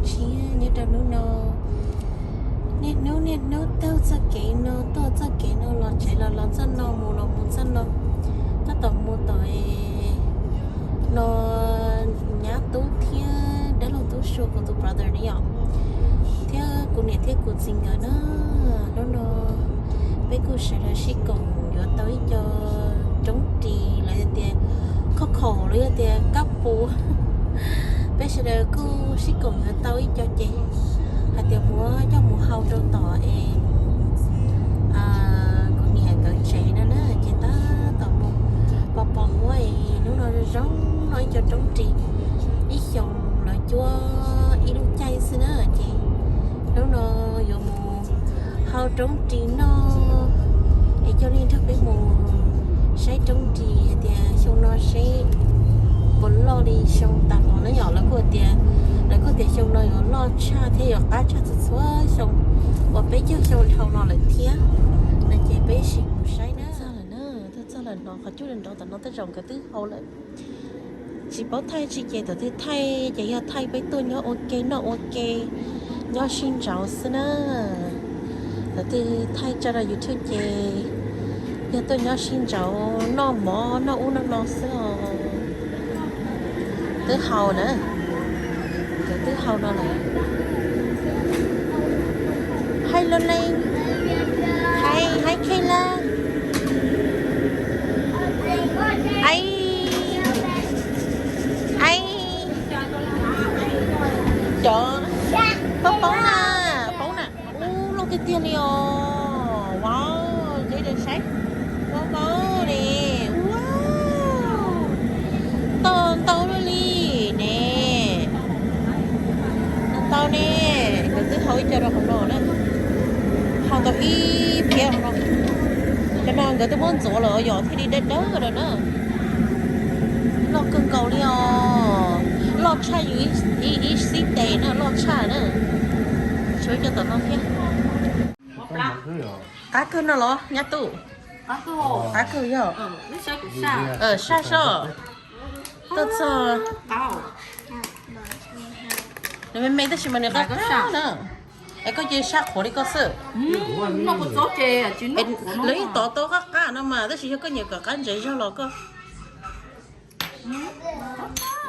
Siab nyob rau hnub no, niaj hnub niaj hnub taug txoj kev no tuaj txoj kev no los tsev los los txoj no mus los mus txoj no, tab tom mus tom no nyab tub thiab dab laug tub sua kuv tus brother ne yom, thiab kuv niam thiab kuv txiv nkawd na. Hnub no peb kuj sawv daws sib koom yuav tau ib co roob ris los yog tias khauj khaum los yog tias kab pus. Peb sawv daws kuj sib koom yuav tau ib co ces hais tias muab coj mus hau rau tom es kuv niam nkawd tsev no na, ces tab tom mus pos pos huab es hnub no zoo no ib co roob ris, ib xyoos lawv cuab ib lub caij xwb na, ces hnub no yuav mus hau roob ris noj, es coj nej nrog peb mus saib roob ris hais tias xyoo no seb puas loj li xyoo tas los na yom. Lawv kuj tias, lawv kuj tias xyoo no yuav loj tshaj thiab yuav qab tshaj txhua txhua xyoo uas peb caug xyoo dhau los lawm thiab, no ces peb sim mus saib na. Txog lawm na, txog lawm no qhov cub nrov tom no tej zaum nkawd twb hau lawm. Tsis paub thaij tsis ces thaum twg thaij ces yog thaij peb tuaj nyob ua ke noj ua ke, nyob sib ntsauv xwb na. Thaum twg thaij tso rau YouTube ces yog tuaj nyob sib ntsauv noj mov noj ub noj no xwb os. Twb hau na, nkawd twb hau no lawm. Hi Loleng. Hi, hi Kayla. Hi. Hi. Cov, poob poob na, poob na. Ub, loj tiag tiag li os. Wow, deb deb saib. Wow, wow ne. Wow. Tau ntau luaj li ne. Tau ne, nkawd twb hau ib co rau hauv no na. Hau tau ib phiab hauv no. Cov no nkawd twb muab ntxuav lawm yom thiaj li dawb dawb lawm na. Loj kawg nkaus li os. Loj tshaj yus ib xib tes na, loj tshaj na. Tshuav ib co tom no thiab. Qab kawg no los nyab tub? Qab kawg yog. Saj soj. Tuaj txog. Nws me me tab sis mas nws qab qab na. Es koj cia saj qhuav li koj xwb. Lawv yeej tov tau qab qab no mas tab sis yog koj nyiam kom qab ntsev zog los koj,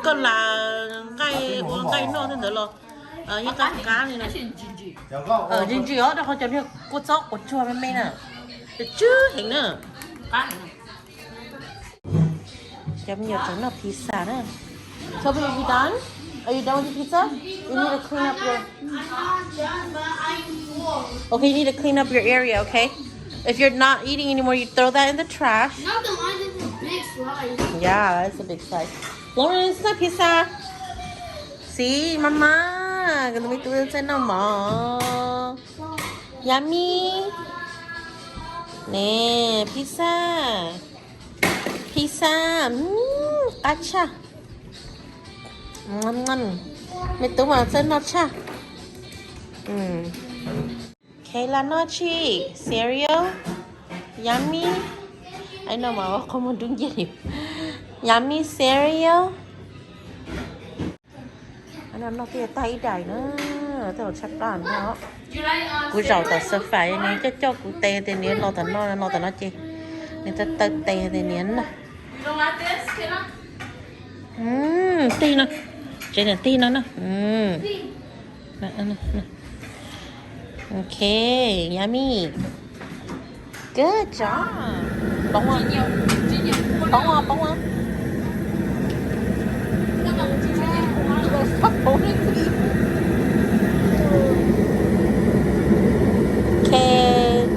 koj las nqaij ua nqaij noj tej ntawd los yeej qab qab li no. Ntsis ntsis os, rau qhov cov niag kua txob quav tsuag me me na, tsw heev na. Cov me nyuam tseem noj pizza na. Toby, are you done? Are you done with your pizza? You need to clean up your, okay, you need to clean up your area, okay? If you're not eating anymore, you throw that in the trash. Not the ones with the big slice. Yeah, it's a big slice. Lawrence, no pizza. Sí, mamá, kuv tus me tub txawj noj mov. Yummy. Ne, pizza. Pizza, qab tshaj. Me tub mas txawj noj tshaj. Kayla noj tshis, cereal, yummy. Ai no mas ua qhov muag dub nciab li. Yummy cereal. Noj tej tag ib daim na, tej tshaj plab no. Kuv zaum tom sofa nws coj coj kuv tes tias niam los tom no, los tom no ces nws taw taw tes tias niam na. Tig no, tsev niam tig no na. Ok, yummy. Good job. Poob, poob, poob. Stop holding me. Okay.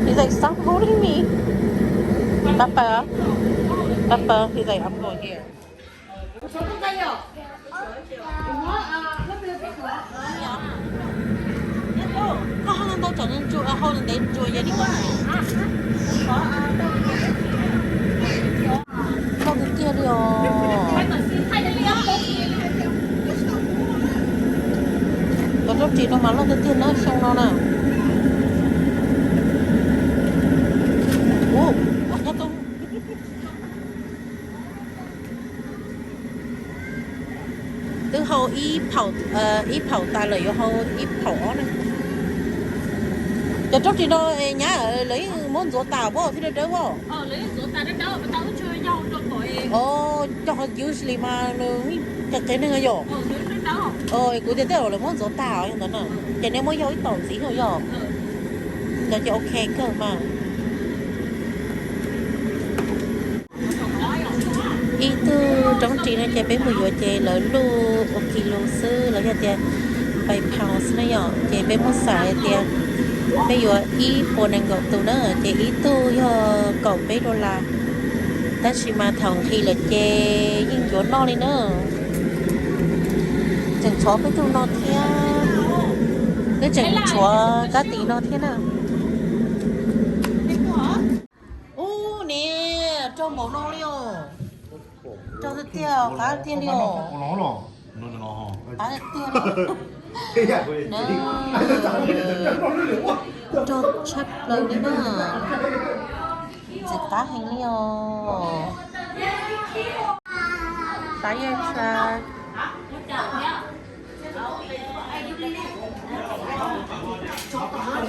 He's like, stop holding me. Papa. Papa. He's like, I'm going here. Koj hau ntau tsom ntsuas, hau ntev ntsuas yog li koj. Loj tiag tiag li os. Cov roob ris no mas loj tiag tiag na xyoo no na. Ub, twb hau Ib phaum, ib phaum tas lawm yuav hau ib phaum ob na. Cov roob ris no nyab lawv yeej muab ntxuav tas pob thiab dawb dawb pob. Cov usually mas nws cov qe neeg yom. Kuv tias tej zaum lawv muab ntxuav tas yog ntawd na. Ces nej muab yog ib tom ntxiv yog. Ntawd ces ok kawg mas. Ib tug roob ris no ces peb mus yuav ces lawv luj ua kis lus xwb, lawv yog tias five pounds na yom, ces peb muab xav hais tias peb yuav ib puas nees nkaum tus na, ces ib tug yog kaum peb dollar. Tab sis mas thaum nqhis lawm ces yeej yuav noj li na. Tseem tshuav peb tug no thiab, twb tseem tshuav kab tis no thiab na. Ub, niam, rau npaum no li os. Rau tiag tiag, qab tiag li os. Qab tiag li. Rau tshaj plaws li na. Ntxim qab heev li os. Qab yeej tshaj.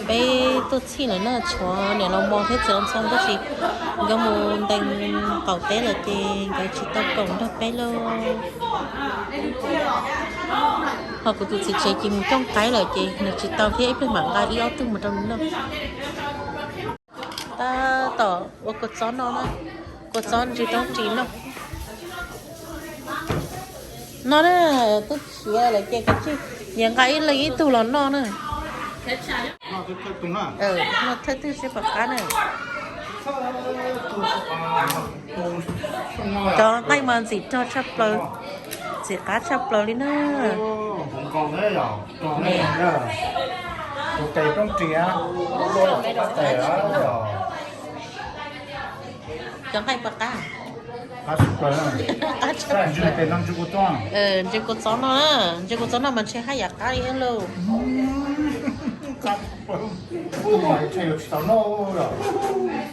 Peb tuaj txhij lawm na, tshuav niam laus Mos thiab txiv laus Ntxhoo tab sis nkawd mus ntees qaum teb lawm ces nkawd tsis tau koom nrog peb lauj. Ho kuv tus txiv tsev ces mus cooj qaib lawm ces nws tsis tau thiab, ib pliag mam nqa ib ob tug mus rau nws noj. Tab tom ua kua txob noj na, kua txob ntsw roob ris noj. No na, twb siav lawm ces kav tsij, niam nqa ib leeg ib tug los noj na. Noj thawj twg seb puas qab na. Cov nqaij mas ntxim rog tshaj plaws, ntxim qab tshaj plaws li na. Cov nqaij puas qab? Ntsw kua txob no, ntsw kua txob no mas ntshe haj yam qab li lauj.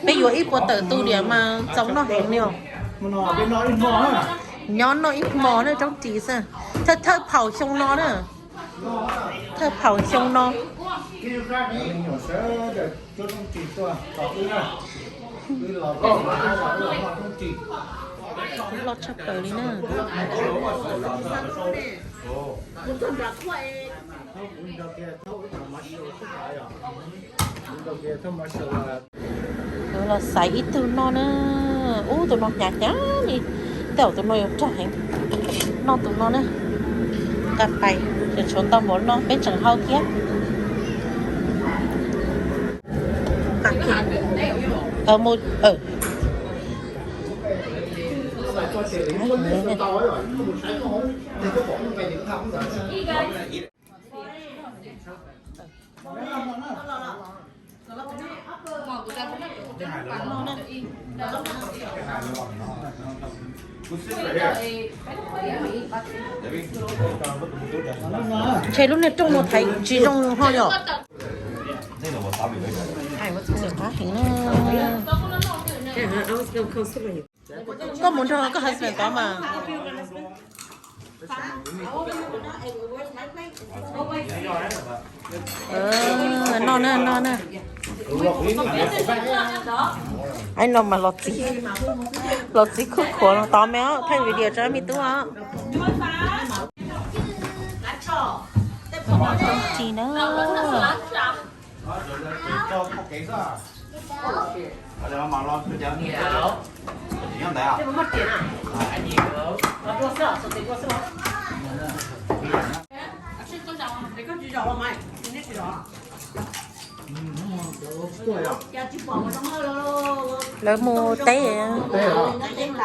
Peb yuav ib puas tawm tus diam mas txaus noj heev li os. Nyob noj ib hmo na, roob ris xwb. Thawj thawj phaum xyoo no na. Thawj phaum xyoo no. Loj tshaj plaws li na. Los xaiv ib tug noj na. Ub, tus no hnyav hnyav li. Tej zaum tus no yuav rog heev. Noj tus no na. Nqa pais, tshuav ntau npaum no peb tseem hau thiab. Ntshe lub niag rooj no thaiv tsis zoo ho yom. Qab heev na. Koj mus nrog koj husband tod mas. Noj na, noj na. Ai no mas los txiv, los txiv khuj khuav los tod me os, thaij video rau me tub os. Tsis na. Lawv mus teb,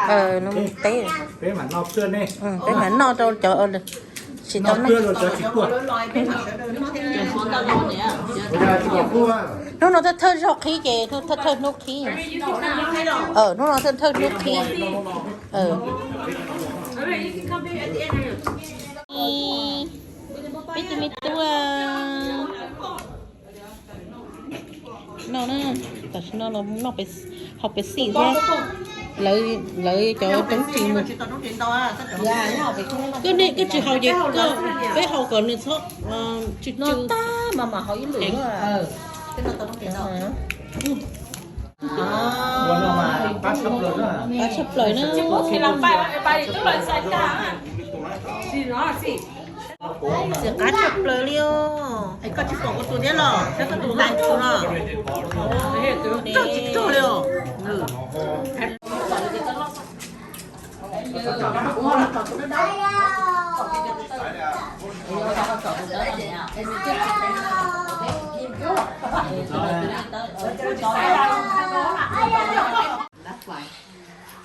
lawv mus teb, peb mam noj rau cov tsis tau noj. Hnub no thawj thawj zaug qhib ces thawj thawj hnub qhib. Hnub no thawj thawj hnub qhib. Peb tus me tub no na, tam sim no los noj, hau pes xij thiab. Lawv, lawv cov roob ris mus. Koj ne, koj tsis haus ces koj, peb haus kom nws txhob tsw tsw. Qab tshaj plaws na. Txiv qab tshaj plaws li os. Koj tsis pom kuv tus thiab los, saib koj tus hlais tus no. Roj tsis rog li os.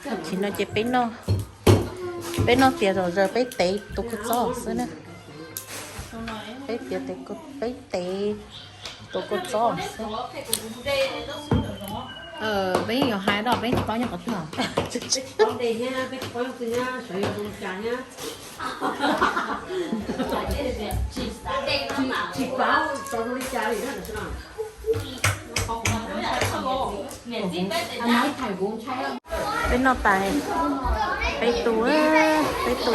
Tam sim no ces peb noj, peb noj tiav zom zaws peb tev tus kua txob xwb na. Peb tiav, peb tev tus kua txob xwb. Peb yuav hais no peb tsis paub nyob qhov twg. Peb noj tas, peb tu, peb tu,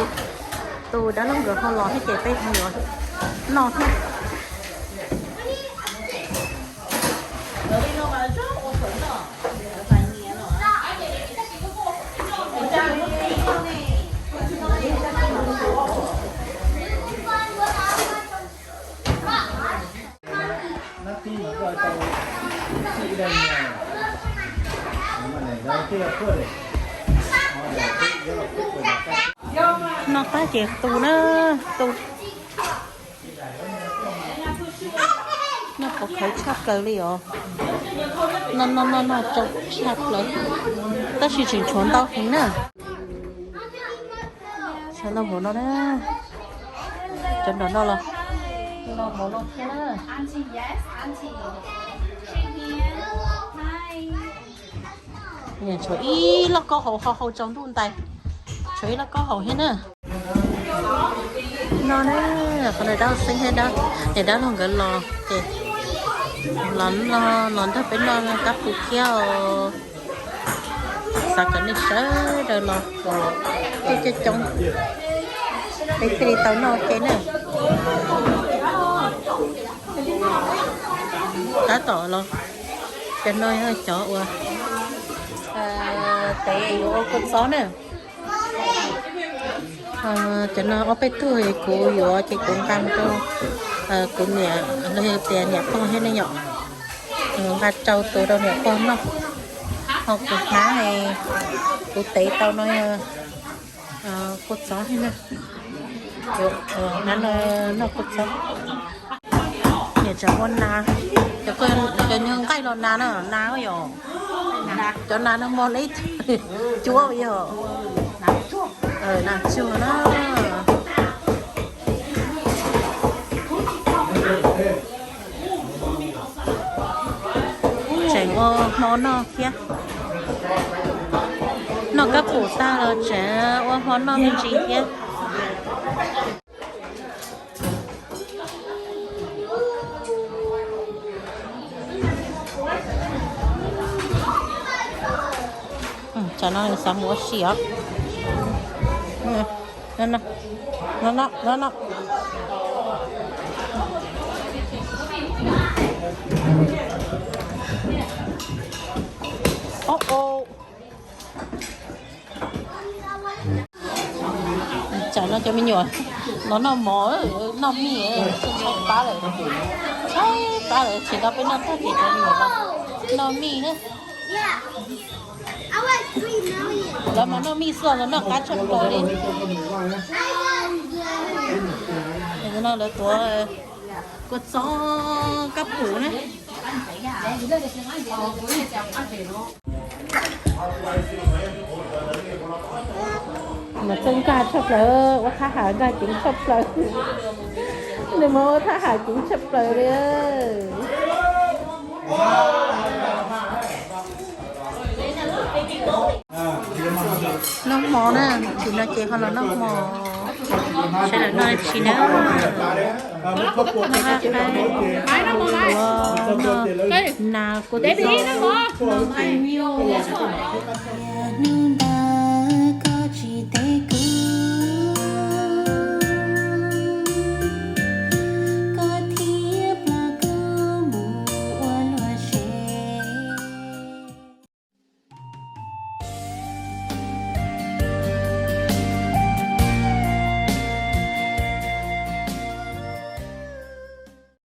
tus dab laug nkawd ho los thiab ces peb ho yuav noj thiab. Noj tag ces tu na, tu. Noj qhov khawv tshaj plaws li os. Noj noj noj noj tsau tshaj plaws. Tab sis tseem tshuav ntau heev na. Tshuav ntau npaum no na. Cov nram no los ntau npaum no thiab na. Tshuav ib loj kaub hau, ho hau tsaus ntuj ntais. Tshuav ib loj kaub hau thiab na. No na, qhov no dab xeeb thiab dab, niam dab laug nkawd los ces los, los nrog peb noj kab pus thiab os. Xav kom nej sawv daws los coob coob coob, peb thiaj li tau noj ua ke na. Tab tom los, cov no yog cov uas tev yuav ua kua txob na. Cov no ob peb tug kuv yuav ces kuv nqa mus rau kuv niam, los yog tias niam pog thiab ne yom. Nqa rau tus rau niam pog noj. Ho kuv hnav, kuv tev tau no yog kua txob thiab na. Hnav no noj kua txob. Niam tseem ua nas, cov nyuag nqaij los nas na, nas yom. Cov nas no mos li cuab yog nas tsuag na. Tseem ua hmo noj thiab. Noj kab pum tag los tseem ua hmo noj me ntsis thiab. Tsam no xav mus ua si os. No, no, no. Tsam no cov me nyuam los noj mov, noj mij, tshaib plab lawm, tshaib plab lawm, tsis tau peb noj tag ces cov me nyuam los noj mij na. Lawv mas noj mij xwb los noj qab tshaj plaws li. No lawv tuav kua txob kab pum na. Mas txawj nkag tshaj plaws, ua thab ham nkag ceev tshaj plaws. Nws mas ua thab ham ceev tshaj plaws li. Noj hmo na, tsis no ces ho los noj hmo. Sawv daws noj tsis na. Nqa qaib, ua no, nas kuv tus